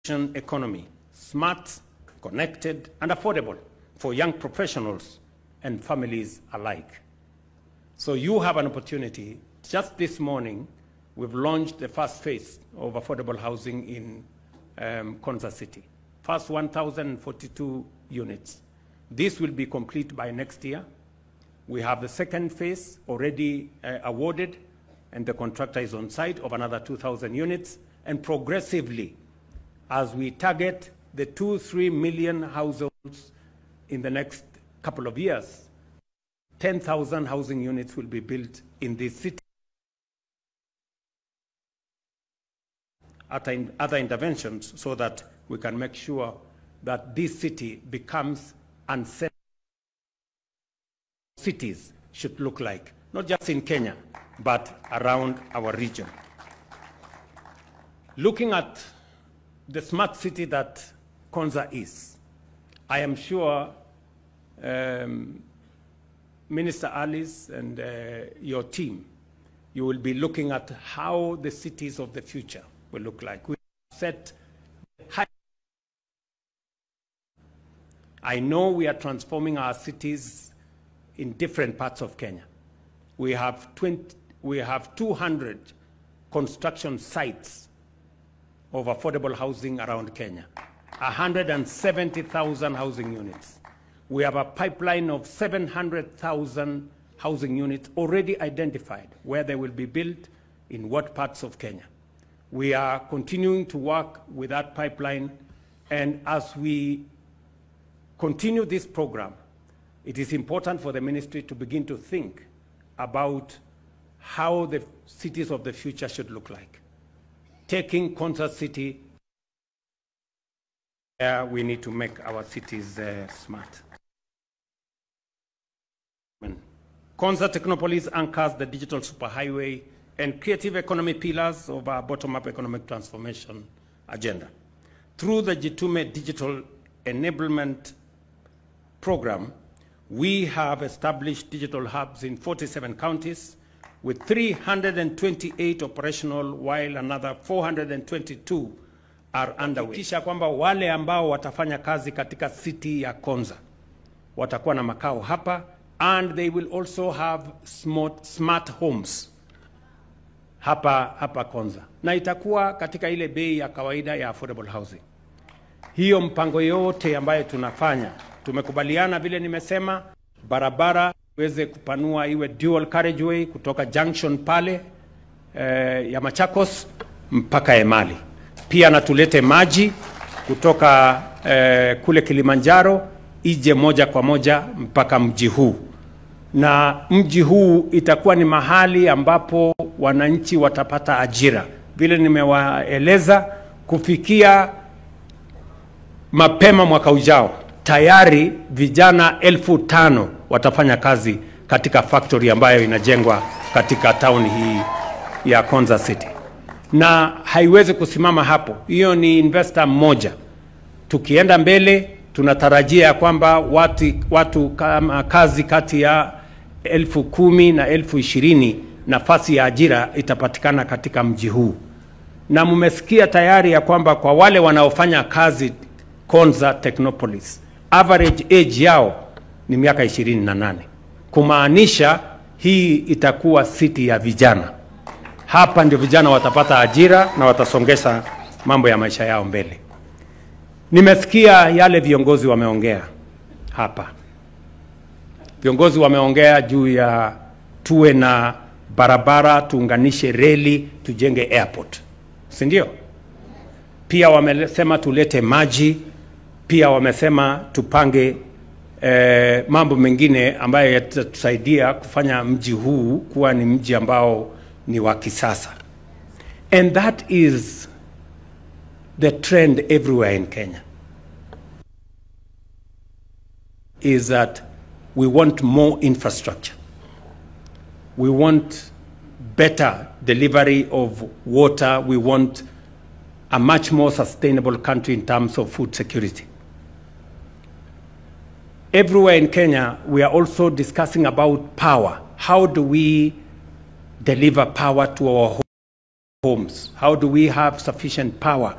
Economy, smart, connected, and affordable for young professionals and families alike. So you have an opportunity. Just this morning, we've launched the first phase of affordable housing in Konza City. First 1,042 units. This will be complete by next year. We have the second phase already awarded, and the contractor is on site of another 2,000 units. And progressively, as we target the 2-3 million households in the next couple of years, 10,000 housing units will be built in this city. Other interventions so that we can make sure that this city becomes unsafe. Cities should look like, not just in Kenya, but around our region. Looking at the smart city that Konza is, I am sure Minister Alice and your team, you will be looking at how the cities of the future will look like. We set high. I know we are transforming our cities in different parts of Kenya. We have 200 construction sites of affordable housing around Kenya, 170,000 housing units. We have a pipeline of 700,000 housing units already identified where they will be built in what parts of Kenya. We are continuing to work with that pipeline, and as we continue this program, it is important for the ministry to begin to think about how the cities of the future should look like. Taking Konza City, we need to make our cities smart. Konza Technopolis anchors the digital superhighway and creative economy pillars of our bottom-up economic transformation agenda. Through the Jitume Digital Enablement Program, we have established digital hubs in 47 counties with 328 operational, while another 422 are underway. Kisha kwamba wale ambao watafanya kazi katika city ya Konza watakuwa na makao hapa, and they will also have smart homes hapa Konza, na itakuwa katika ile bei ya kawaida ya affordable housing. Hiyo mpango yote ambayo tunafanya, tumekubaliana vile nimesema, barabara iweze kupanua iwe dual carriageway kutoka junction pale ya Machakos mpaka Emali. Pia na tulete maji kutoka kule Kilimanjaro ije moja kwa moja mpaka mji huu. Na mji huu itakuwa ni mahali ambapo wananchi watapata ajira. Vile nimewaeleza, kufikia mapema mwaka ujao tayari vijana 5,000 watafanya kazi katika factory ambayo inajengwa katika town hii ya Konza City. Na haiwezi kusimama hapo. Hiyo ni investor mmoja. Tukienda mbele tunatarajia kwamba watu kama kazi kati ya 10,000 na 20,000 nafasi ya ajira itapatikana katika mji huu. Na mmesikia tayari ya kwamba kwa wale wanaofanya kazi Konza Technopolis, average age yao ni miaka 28. Kumaanisha hii itakuwa city ya vijana. Hapa ndio vijana watapata ajira na watasongesha mambo ya maisha yao mbele. Nimesikia yale viongozi wameongea hapa. Viongozi wameongea juu ya tuwe na barabara, tuunganishe reli, tujenge airport. Si ndio? Pia wamesema tulete maji, pia wamesema tupange mambo mengine ambayo yatatusaidia kufanya mji huu kuwa ni mji ambao ni wa kisasa. And that is the trend everywhere in Kenya, is that we want more infrastructure. We want better delivery of water. We want a much more sustainable country in terms of food security. Everywhere in Kenya, we are also discussing about power. How do we deliver power to our homes? How do we have sufficient power